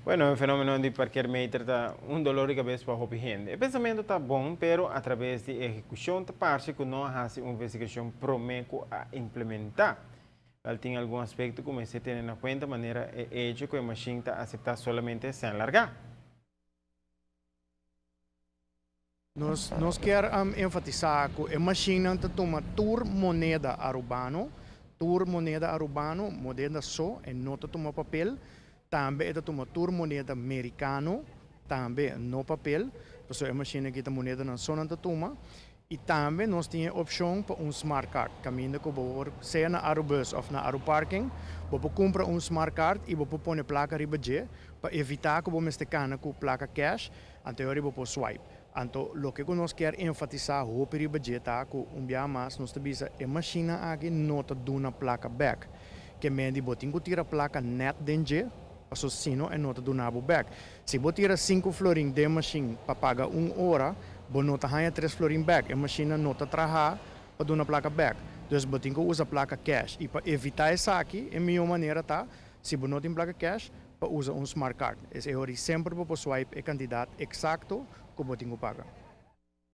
Bueno, e fenomeno di parkeermeter ta un dolor di cabes pa hopi hende. E pensamento ta bon, pero a traves di ehecucion ta parce cu no a haci un investigacion prome cu a implementa. Wel tin algun aspecto cu mester tene na cuenta manera e hecho cu e machine ta acepta solamente cen larga. Nos nos kier enfatisa cu e machinenan ta tuma tur moneda Arubano, tur moneda Arubano, modeda so, e no ta tuma papel. Tambe e ta tuma tur moneda Mericano, tambe no papel, pasobra e machine aki ta monedanan so nan ta tuma. Y tambe nos tin e opcion pa un smart card, caminda cu bo por sea na Arubus of na Aruparking, bo por cumpra un smart card y bo por pone placa riba dje pa evita cu bo mester cana cu placa cash, anto e ora bo por swipe. Anto loke cu nos kier enfatisa hopi riba dje ta cu un biaha mas nos ta bisa e machine aki no ta duna placa bek. Ke men di bo tin cu tira placa net den dje, paso sino e no ta duna bo bek. Si bo tira 5 florin den machine pa paga un ora, bo no ta haña 3 florin bek. E machine no ta traha pa duna placa bek. Dus bo tin cu usa placa cash. Y pa evita esaki, e miho manera ta, si bo no tin placa cash, pa usa un smart card. E ora semper bo por swipe e cantidad exacto cu bo tin cu paga.